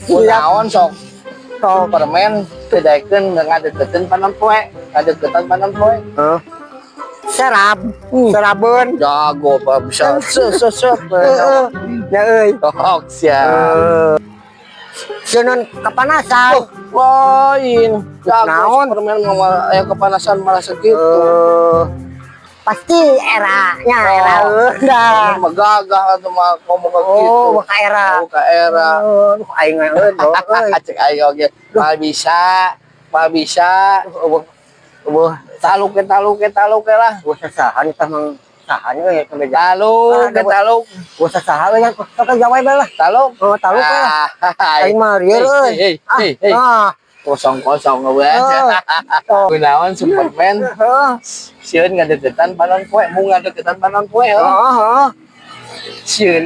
Kunaon sok? Sok. Superman teu daekeun ngadeukeuteun panon poe, ngadeukeutan panon poe? Heeh. Serab, serabeun. Jago, Pak, bisa se se se. Heeh. Ya euy. Sok sia. Eh. Sieun kepanasan. Oh, lain. Jago. Naon? Superman mah aya kepanasan malah segitu. Eh, pasti eranya era Oh. udah. Mah gagah atuh mah ngomong kayak gitu. Oh, ka era. Oh, ka era. Aduh, aing mah euy, bro, euy. Cek aing oge. Mah bisa, mah bisa. Eueuh. Eueuh, Taluk ke taluk ke taluk ke lah. eueuh sasahan tah mang sahan euy ke beja. Taluk ke taluk. Eueuh sasaha euy, sok ke jawae bae lah. Taluk. Oh, taluk lah. Ah, Aing mah rieu euy. Hei, hei, hei. Ah, Kosong kosong ngewe. Oh. Kunaon Superman sieun ngadeukeutan panon poe, mau ngadeukeutan panon poe, oh. Heeh, heeh. Sieun.